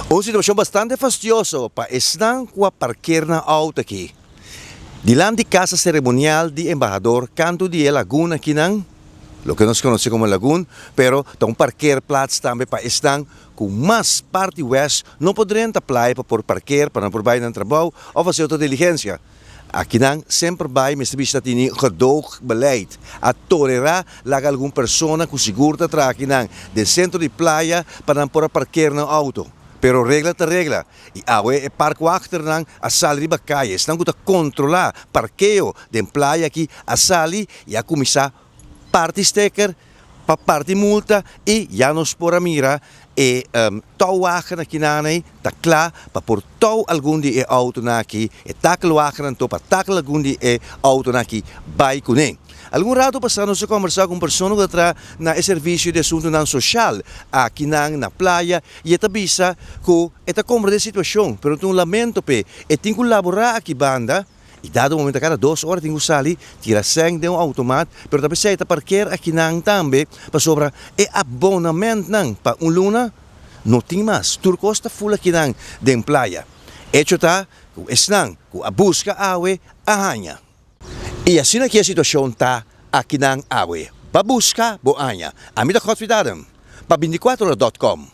Un situacion bastante fastioso pa esnan cu a parkeer nan auto aki dilanti casa ceremonial di embahador canto di e lagun akinan, loke nos conoce como lagun, pero ta un parkeerplaats tambe pa esnan cu mas parti west no por drenta playa pa por parkeer pa nan por bay nan trabao of haci otro diligencia. Akinan semper bai mester bishita tini gedoogbeleid. A tolerá laga algun persona ku sigur ta traha akinan den sentro di playa pa nan por a parker nan outo. Pero regla ta regla i awe e parkwachternan a sali riba kaya. Esnan ku ta kontrolá parkeo den playa aki a sali i a kuminsá parti steker pa parti multa i ya nos por a mira e touwagen akinan ei ta kla pa por tou algun di e outonan aki, e takelwagennan to pa takel algun di e outonan aki bai kuné. Algun rato pasá nos a kòmbersá ku un persona ku ta traha na e servisio di asuntunan soshal akinan na playa i e ta bisa ku e ta komprendé e situashon pero ta un lamento p'e e tin ku laborá aki banda. I dado momento kada dos ora tin ku sali tira sèn den un outomat, pero ta p'esei ta parker akinan tambe pasobra e abonamentnan pa un luna no tin mas. Tur kos ta ful akinan den playa. Echo ta ku esnan ku a buska awe a haña. I asina ki e situashon ta akinan awe. Ba buska bo haña. Ami ta Godfried Adam pa binticuatro ora dot com.